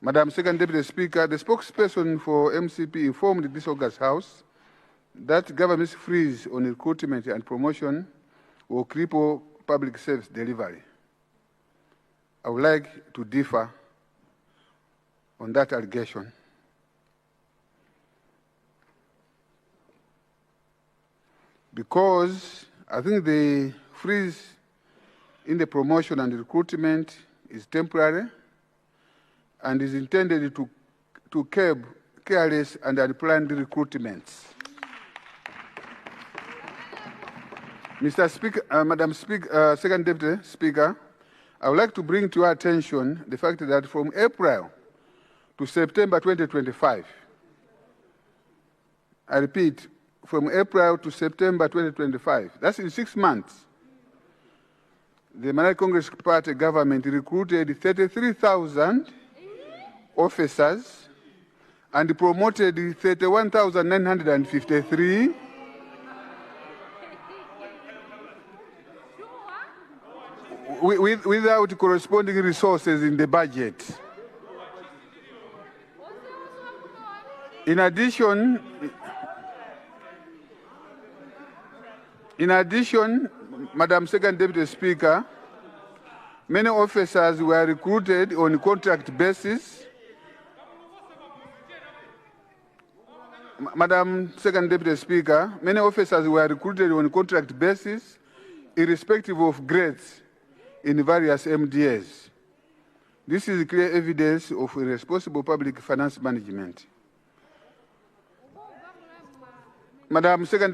Madam Second Deputy Speaker, the spokesperson for MCP informed this August House that government's freeze on recruitment and promotion will cripple public service delivery. I would like to differ on that allegation. Because I think the freeze in the promotion and recruitment is temporary and is intended to curb careless and unplanned recruitments. Mr. Speaker, Madam Speaker, Second Deputy Speaker, I would like to bring to your attention the fact that from April to September 2025, I repeat, from April to September 2025, that's in 6 months, the Malawi Congress Party government recruited 33,000 officers and promoted 31,953 without corresponding resources in the budget. In addition, Madam Second Deputy Speaker, many officers were recruited on contract basis. Madam Second Deputy Speaker, many officers were recruited on contract basis, irrespective of grades in various MDAs. This is clear evidence of irresponsible public finance management. Madam Second